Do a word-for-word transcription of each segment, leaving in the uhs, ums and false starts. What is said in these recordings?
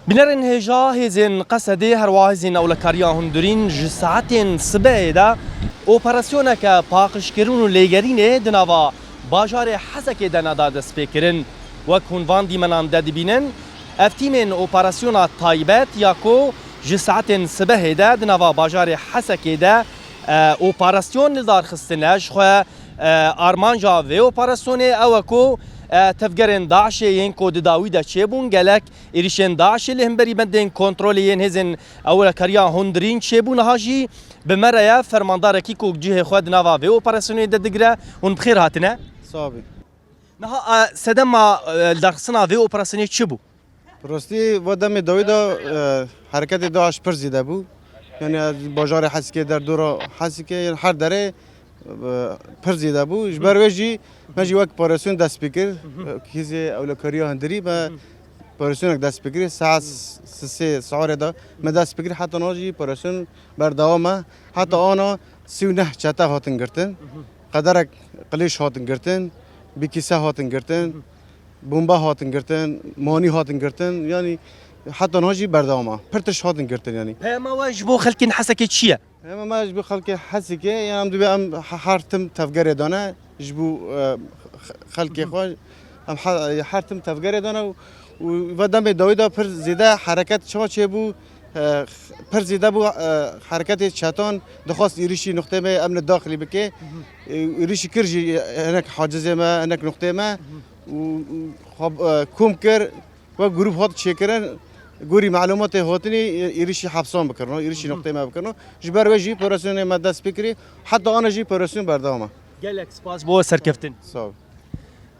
Binerên hêja hêzên Qesedê herwa hêzên ewlekariya hundirîn ji saetên sibehê de operasyoneke paqijkirin û lêgerînê di nava bajarê Hesekê de neda destpêkirin. Wek hûn van dîmenan de dibînin, ev tîmên operasyona taybet ya ku ji saetên sibehê de di nava bajarê Hesekê de, e, operasyon li dar xistine, ji xwe, e, armanca vê operasyonê ew e ku, e, tevgerên DAIŞê yên ku di dawî de çêbûn, gelek êrişên DAIŞê li hemberî bendên kontrolê yên hêzên ewlekariya hundirîn çêbû. Niha jî bi me re ye, fermandarekî ku cihê xwe di nava vê operasyonê de digire. Hûn bi xêr hatine. Sax bî. Niha, e, sedema, e, lidarxistina vê operasyonê çi bû? Bi rastî, va demê dawî de, e, hereketê DAIŞ pir zêde bû. Yani, ez bajarê Hesikê, derdora Hesikê, yani her derê, e, pir zêde bû. Ji ber wê jî me jî wek operasyon dest pê kir. Hı hı. E, hêzê ewlekariya hundirî me Hı hı. operasyonek dest pê kir. Saet sisê siharê de me dest pê kir. Heta niha jî operasyon berdewam e. Heta ana sî û neh çete hatin girtin. Hı hı. Qederek qilêş hatin girtin. Bikîse hatin girtin. Hı hı. Bombe hatin girtin. Manî hatin girtin. Yani heta niha jî berdewam e. Pir tişt hatin girtin yani. Peyama we ji bo xelkên Hesekê çi ye? Hema me ji bo xelkê Hesikê, yan em dibê em he-, her tim tevgerê dane ji bo, e, xelkê xwe, em he-, her tim tevgerê dane û, û ve demê dawî de pir zêde hereket çawa çêbû, e, pir zêde bû, e, hereketê çetan dixwast êrişî nuqtê me emnê daxilî bike. E, êrişî kir jî hinek hacizê me, hinek nuqtê me û, û xwe, e, kom kir. Wek grûp hat çêkirin, gorî melûmatê hatinî êrişî hepsan bikirino, êrişî Hı hı. nuqtê me bikirino. Ji ber wê jî operasyonê me dest pê kirî, heta ana jî operasyon berdewam e. Gelek spas bo serkeftin. Sağ ol.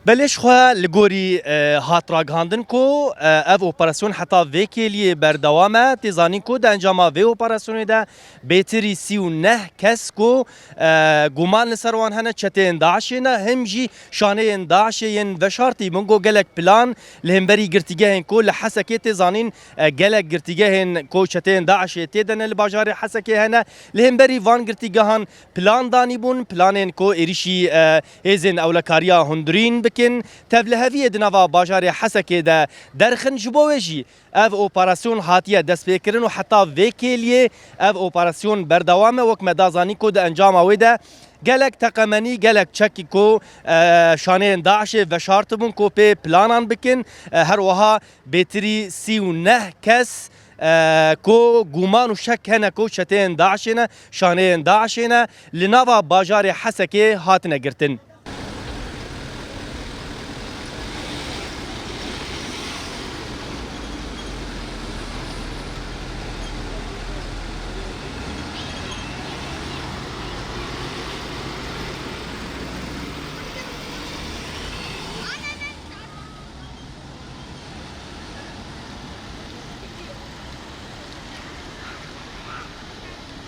Belê ji xwe li gorî, e, hat ragihandin ku, e, ev operasyon heta vê kêliyê berdewam e. Tê zanîn ku di encama vê operasyonê de bêtirî sî û neh kes ku, e, guman li ser wan hene çeteyên DAIŞê ne, him jî şaneyên DAIŞê yên veşartî bûn. Ku gelek plan li hemberî girtîgehên ku li Hesekê tê zanîn, e, gelek girtîgehên ku çeteyên DAIŞê tê de ne li bajarê Hesekê hene. Li hemberî van girtîgehan plan danîbûn, planên ku êrişî, e, hêzên ewlekariya hundirîn bikin, tevliheviyê di nava bajarê Hesekê de derxin. Ji bo wê jî ev operasyon hatiye destpêkirin û heta vê kêliyê ev operasyon berdewam e. Wek me da zanîn ku di encama wê de gelek teqemenî, gelek çekî ku, e, şaneyên DAIŞê veşartibûn ku pê planan bikin, e, her wiha bêtirî sî û neh kes, e, ku guman û şek hene ku çeteyên DAIŞê ne, şaneyên DAIŞê ne, li nava bajarê Hesekê hatine girtin.